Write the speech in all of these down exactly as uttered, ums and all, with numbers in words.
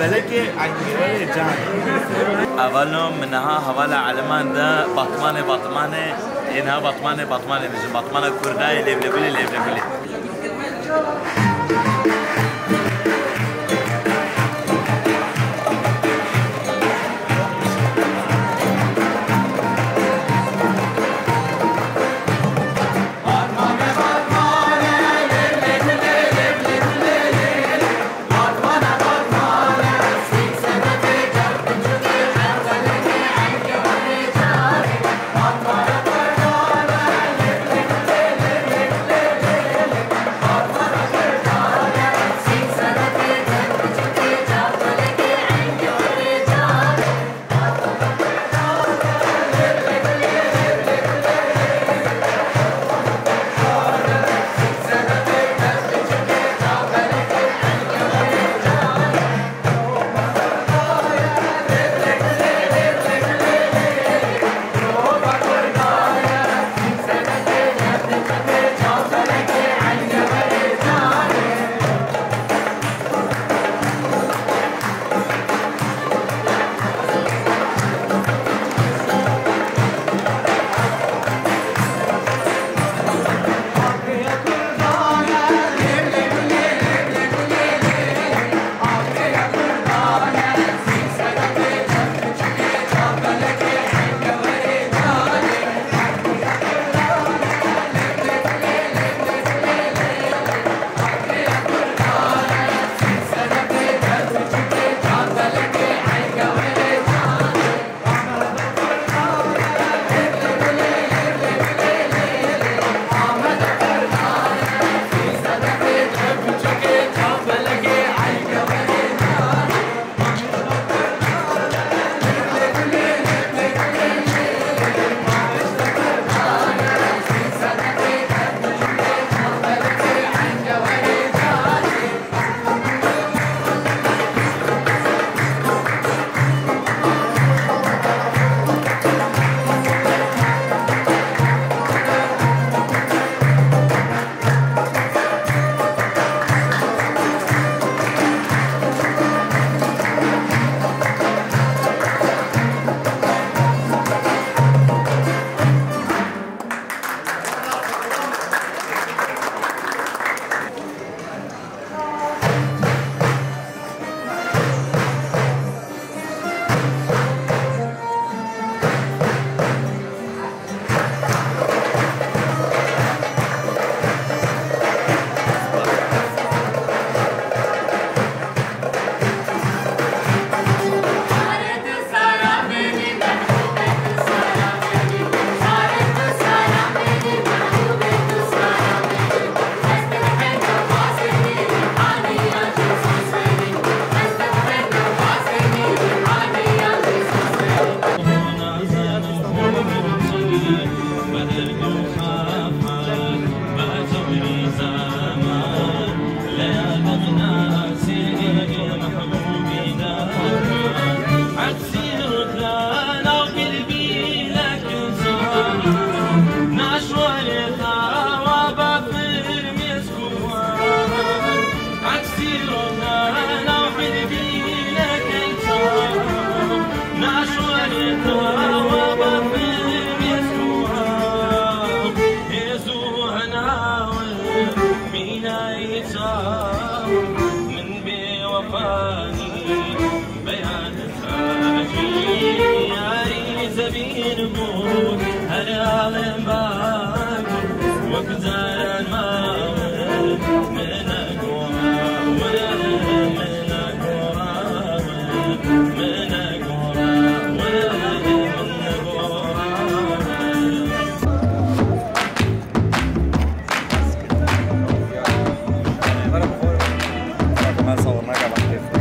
Belekê engê welê can. Hevalno, min niha hevala Eliman de Batmanê, Batmanê, ê niha Batmanê, Batmanê dijin. Batmana Kurdayê, lêvlêgulê, lêvlêgulê.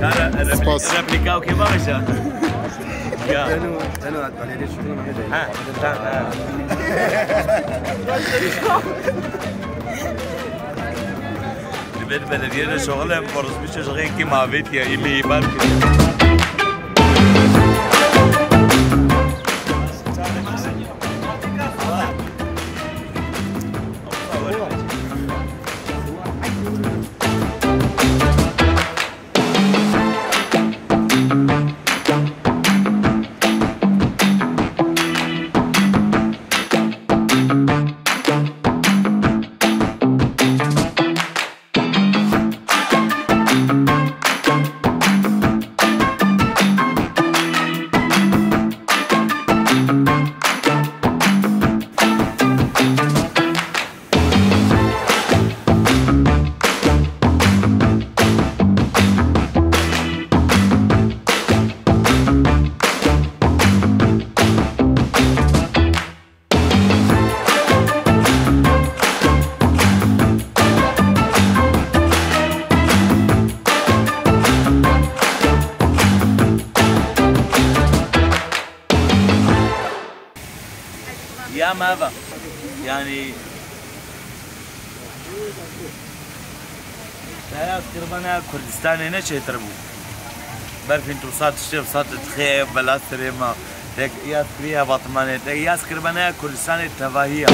Kara, repli-, Spas. Replika okey, bak işte. Ya. Eno, eno, at galeri şunu mu? Ha, tamam, ha. Li ber belediyê de şoxil em, xorz bir çocuğu ki mavêt ya, ili ibar ki. Ya me eva. Yani Te yaz kiribane Kurdistanê ne çêtir bû. Berfîn tu sat tiştê sat dixê bela serê me. Tek yaz kirî hevatmanê. Tek yaz kiribane Kurdistanê tevahiya.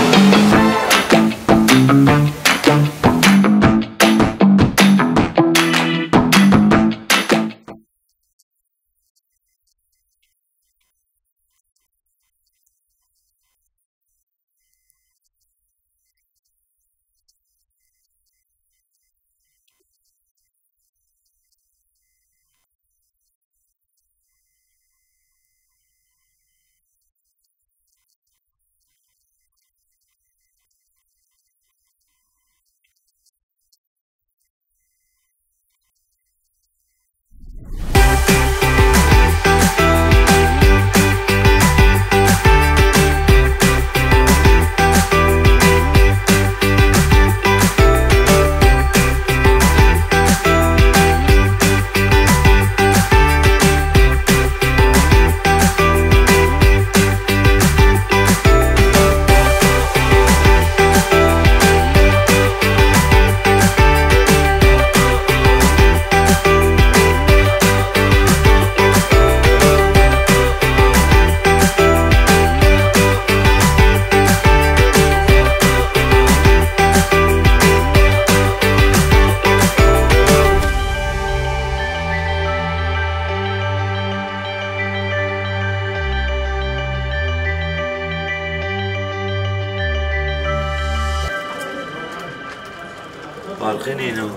Parkê nîno.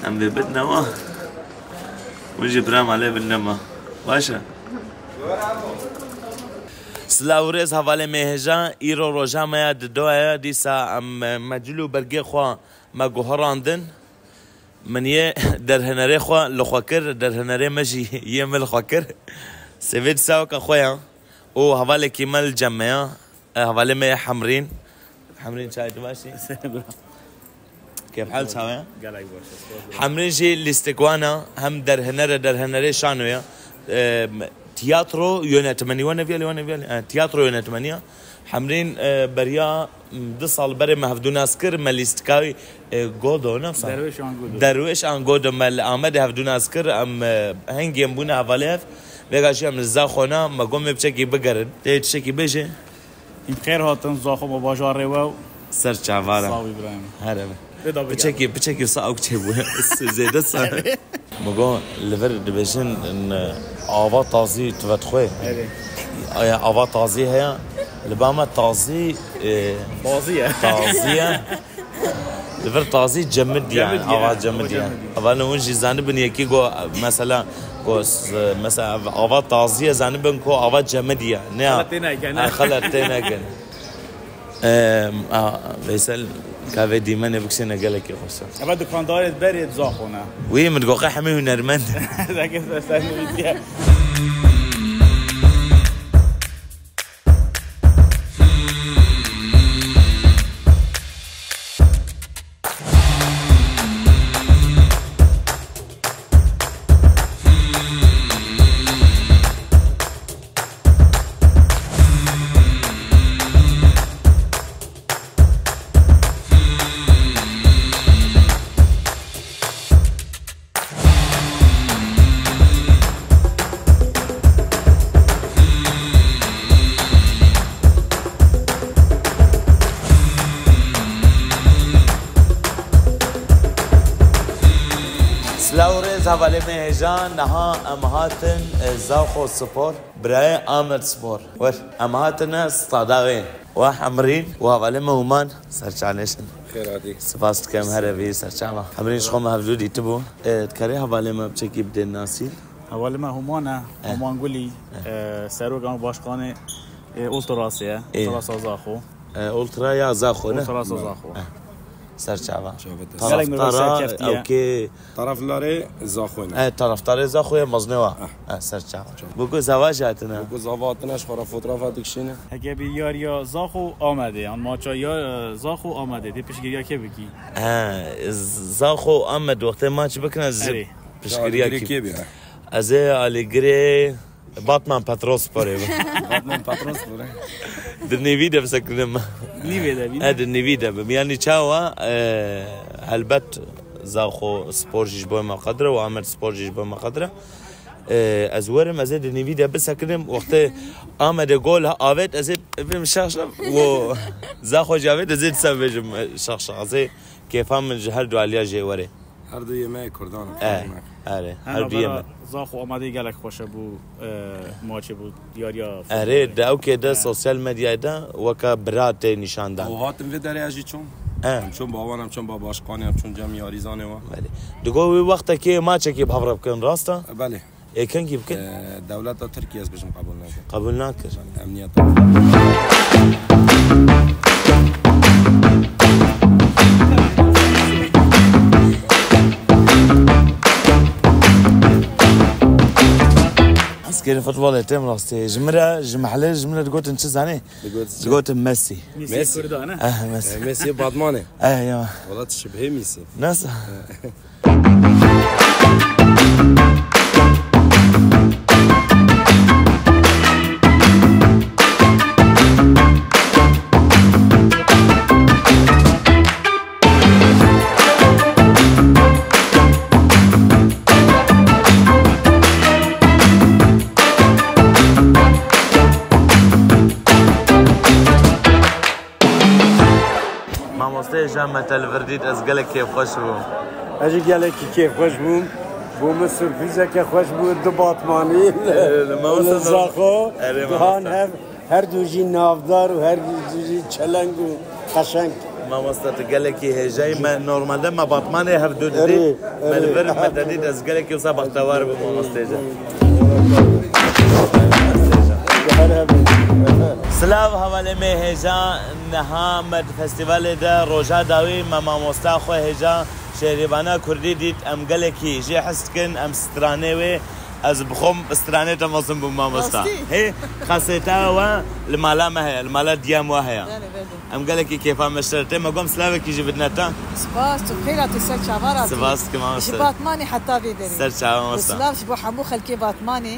Em vê bidine wan. Hûn jî bira malê bidine me. Baş e. Silav û rêz hevalê me hêja, îro roja me ya didoya ya, dîsa em, e, mecil û belgê xwe me guherandin. Min yê derhinerê xwe li xwe kir, derhinerê me jî yê min li xwe kir. Sêvê dîsa weke xwe ya. Û hevalekî me li cem me ya. E, hevalê me yê Hemrîn. Hemrîn, çayê tu baş î? Kêfhal çawa ye? Gelek baş e, spas. Hemrîn jî lîstikwana, hem derhinere, derhinerê şanoya. E, tiyatro yönetmenî, wane viyalî, wane viyalî. E, tiyatro yönetmenî ya. Hemrîn, e, beriya, m, du sal berê me hevdû nas kir, me lîstika wî, e, Godo, ne wisa? Derwêş an Godo. Derwêş an Godo me li Amedê hevdû nas kir, em, e, hingê em bûne hevalê hev. Vêga jî em li Zaxona, me got me piçekî bigerin. Tê tiştekî bêje? Hîn xêr hatin, Zaxo me bajarê we û Ser çavara. Sağ ol İbrahim. Here be. Vê da bigerin. Piçekî, piçekî wisa ew çêbûye. Zêde sar. Min got, li vir dibêjin, n-, ava tazî tu vedixwe. Erê. Aya ava tazî heye. Li ba me tazî, e, Tazî ye. Tazî ye. Li vir tazî cemidî yani, Cemidî ye, ava ava cemidî ye. Cemidî. Ava ne hûn jî zanibin yekî got, mesela, Ku s-, mesela ava tazî ye, zanibin ku ava cemidî ye. Ne ya? Xelet tê nekin. Ha, xelet tê nekin. Em, a, Veysel, ka vê dîmenê bikişîne gelekî xweş e. Eva dukandarê berê zaxo ne. Wî min digot, qe hemî hunermend. Zeke ser, ser nivîsiye. Silav û rêz hevalê me hêja, niha em hatin, e, Zaxo Spor, birayê Amed Spor. Wer, em hatine stadaxê. Wah Emrîn, û hevalê me Hûman, ser çavên şin. Xêr hatî. Spas dikim, her evî ser çava. Emrîn, ji xwe me hevdû dîtibû. E, dikarî hevalê me piçekî bidê nasîn? Hevalê me Hûman e, Eh. Hûman Gulî, Eh. e, serok an başkanê, e, Ultrasê ye, Ê. Ultrasa Zaxo. E, Ultra ya Zaxo, ne? Ultrasa Zaxo. Eh. Ser çava. Çavê te. Gelek mirov Taraftara, serkeftiye. Ew kê? Taraftarê Zaxo ne. E, taraftarê Zaxo ye, mezne wa. Ah. E, ser çava. Çava. Bûku zava jî hatine. Bûku zava hatine, ji xwe re fotografa dikişîne. Heke bi yariya Zaxo Amedê, yan maça ya, e, Zaxo Amedê, tê piştgiriya kê bikî? E, Z-, Zaxo Amed wextê maç bikine, ji Erê. Piştgiriya kê? Kê bî, e? Ez ê alîgirê Batman Petrol Sporê bim. Batman Petrol Sporê. Di nîvî de bisekinim. Nîvê de bî. E, di nîvî de bim. Yanî çawa, e, helbet Zaxo Spor jî ji bo me qedre û Amed Spor jî ji bo me qedre. E, ez werim, ez ê di nîvî de bisekinim. Wextê Amedê gol avêt, ez ê bim şaş û Zaxo jî avêt, ez ê dîsa bêjim, e, şaş şaş. Ez ê kêfa min ji her du aliya jê were. Her du yê me yê Kurdan e. E, erê, her du yê me. Zaxo Amedê gelek xweş e bû, e, maçê bû, diyariya futbolê. Erê, di ewkê de sosyal medyayê de weke bira tê nîşan dan. Ew hatin vê derê ez jî çûm. E. Em çûm ba wan, em çûm ba başkanê, em çûm cem yarîzanê wan. Belê. Digo wî wextekê maçekê bi hev re bikin, rast e? Belê. Ê kengî bikin? Ee, dewleta Tirkiye ez bêjim qebûl nake. Qebûl nake. Emniyeta. Eskerê futbolê têm rastî. Ji min re, ji mehlê, ji min re digotin çi zanî? Digot çi? Digotin Messi. Messi. Messi Kurdan, ne? Eh, Messi. Eh, Messi Batmanê. Eh, ya. Wala tu şibhê Messi. Nasıl? Mamoste hêja, me te li vir dît, ez gelek kêfxweş bûm. Ez jî gelekî kêfxweş bûm. Bo min surprîzeke xweş bû, du Batmanî. Erê, li mamoste li Zaxo. Erê, dihan mamoste. Hev, her du jî navdar û her du jî çeleng û qeşeng. Mamoste, tu gelekî hêja yî. Me normalde me Batmanê hev du didît. Erê, erê. Me li vir me te dît, ez gelekî wisa bextewar bûm, mamoste hêja. Silav hevalê me hêja, niha me di festîvalê de roja dawî me mamosta xwe hêja şêhrîvana kurdî dît, em gelekî jê hez dikin, em stranê wê, ez bi xwe stranê te mezin bûm mamosta. Rastî? Hê, xesêta we li mala me heye, li mala diya me heye. Belê, belê. Em gelekî kêfa me ji te re tê, me got em silavekî jî bidine te. Spas, tu xêr hatî, ser çava hatî. Spas dikim, mamoste. Ji Batmanê heta vê derê. Ser çava, mamoste. Silav ji bo hemû xelkê Batmanê.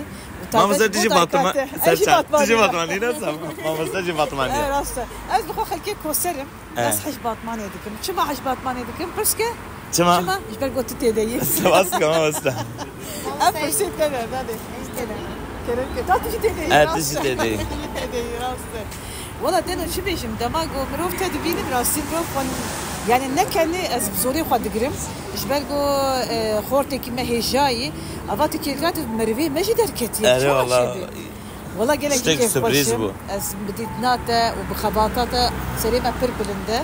Mamoste, tu jî Batma-, ser çava. Tu jî Batmanî ne, mamoste jî Batmanî. E, rast e. Ez bi xwe xelkê Koser im. E. Ez hej Batmanê dikim. Çima hej Batmanê dikim? Pirs ke? Çima? Çima? Ji ber ku tu tê de yî. Spas dikim, mamoste. Ev pirsê te ne, dadê. Kerem ke. Da tu jî tê de yî, rast e. E, tu jî tê de yî. Tu jî tê de yî, rast e. Wala deno çi bêjim, dema ku mirov te dibînin, rastî mirov xwe, yani ne kenê ez bi zorê xwe digirim. Ji ber ku, e, xortekî me hêjayî, ava tu kêlka tu merivê me jî derketiye. Erê, wala. Wala gelekî kêfxweş im. Ez bi dîtina te û bi xebata te serê me pir bilind e.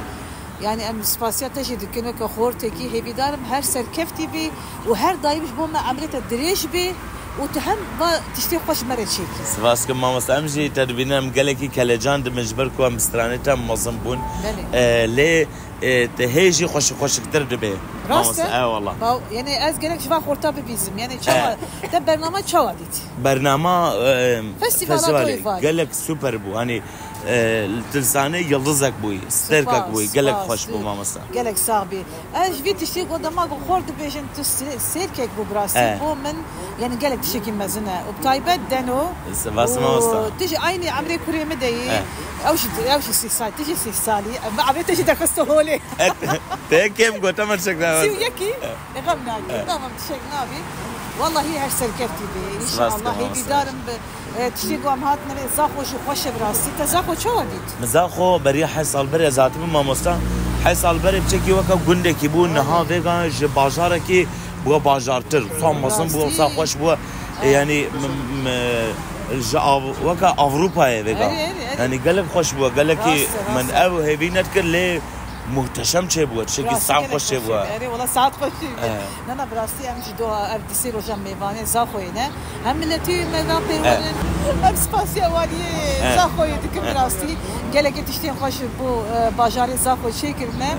Yani em spasiya te jî dikin, weke xortekî hêvîdar im her serkeftî bî û her daîm ji bo me emrê te dirêj bê û tu hem va tiştê xweş me re çêkî. Spas kim mamoste, em jî te dibînin, em gelekî kelecan dibin ji ber ku em bi stranê te mezin bûn. Belê. E, lê, e, te hê jî xweşik xweşiktir dibe. Rast e? E, wala. Baw, yani ez gerek ji van xorta bibîzim. Yani çawa, te bernama çawa dît? Bernama, e, Festîvala festîvalê Toyval gelek super bû. Hani, e, li Tilsanê yıldızek bûyî, sterkek bûyî, gelek xweş bû mamoste. Gelek sax bî. Ez ji vî tiştî ku dema ku xort dibêjin tu sê-, sêrkek bû bi rastî. E. Bo min, yani gelek tiştekî mezin e. Û bi taybet deno. Spas mamoste. Tu jî aynî emrê kurê min de yî. E. Ew jî, ew jî sî sal, tu jî sî salî. Em bi avê te jî derxiste holê. E, te kêm got, te min çek. Sî û yekî? E. E, xem nake. E. Tamam, tiştek nabî. Wallahî her serkeftî bî. Spas, inşallah. Hêvîdarim bi, e, tiştê ku em hatine vê Zaxo jî xweş e bi rastî. Te Zaxo çawa dît? Min Zaxo beriya heh sal berê ez hatibim mamosta. Heh sal berê piçekî weke gundekî bû. Niha vêga ji bajarekî bûye bajartir. Wisa mezin bûye, wisa xweş bûye. E, yani, m-, m-, ji av-, weke Avrupayê vêga. Erê, erê, erê. Yani gelek xweş bûye. Gelekî min ev hêvî nedikin lê muhteşem çêbûye. Tiştekî saet xweş çêbûye. Erê, wala saet xweş çêbûye. E. Na, na, bi rastî em jî doha ev du sê roja mêvanê Zaxoyê ne. Hem miletî me ve pêwelin, hem spasiya waliyê Zaxoyê dikim bi rastî. Gelekî tiştên xweş bo, e, bajarê Zaxoyê çêkirine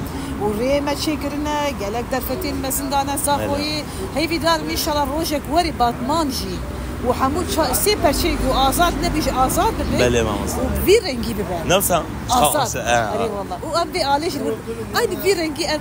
û rê me çêkirine, gelek derfetên mezin dane Zaxoyê. Hêvîdar im, înşallah rojek werê Batman jî û hemû ça-, sê perçeyê ku azad nebî jî azad bibe. Belê, mamoste. Û bi vî rengî bibe. Ne wisa? Azad. Erê wallah. Û em vê alê jî, aynî vî rengî em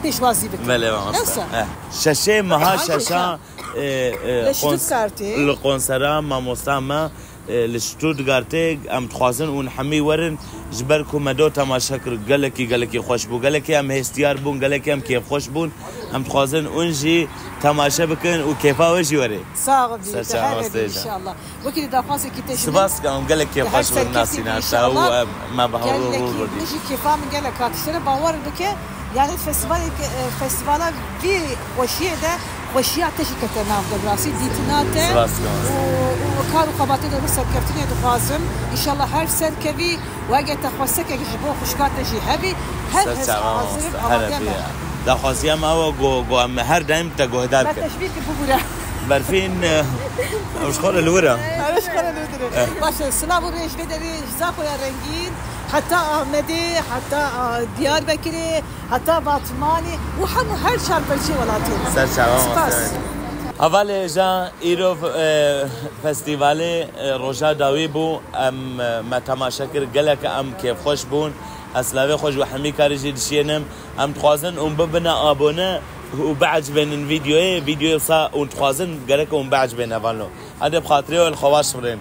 pêşwazî bikin. Belê, mamoste. Ne wisa? Şeşê meha şeşa, e, e, li Stuttgartê, li konsera mamosta me, e, li Stuttgartê em dixwazin hûn hemî werin, ji ber ku me do temaşe kir, gelekî, gelekî xweş bû. Gelekî em hêstiyar bûn, gelekî em kêfxweş bûn. Em dixwazin hûn jî temaşe bikin û kêfa wê jî were. Sax bî, te her bî, înşallah. Wekî daxwazekî te ji min. Spas dikim, em gelek kêfxweş bûn nasîna te û, e, me bi hewrû rû birdî. Min jî kêfa min gelek hat. Tiştê re bawer bike, yani festîvalê, e, festîvala vî xweşiyê de xweşiya te jî kete nav de bi rastî dîtina te. Spas dikim. Û, û kar û xebatê de serkeftinê dixwazim. Înşallah her serkevî û eger te xwestekek ji bo xwişka te jî hebî, her hêz hazir im, amade me. Daxwaziya me ew e ku, ku em her daîm te guhdar kin. Me teşvîq kir bibûre. Berfîn, e, ew ji xwe re li wir e. Ew ji xwe re li wir e. Baş e, silav û rê ji vê derê ji Zaxoya rengîn, heta Amedê, heta, a, Diyarbekirê, heta Batmanê û hemû her çar perçê welatê. Ser çavan. Spas. Hevalê hêja, îro, e, festîvalê, e, roja dawî bû. Em, e, me temaşe kir, gelek em kêfxweş bûn. Ez silavê xwe ji we hemî karî jî dişiyênim. Em dixwazin hûn bibine abone û biecibênin vîdyoyê. Vîdyoyê wisa hûn dixwazin, gerek hûn biecibêne, hevalno. Hadi bi xatirê we li xwe baş birên.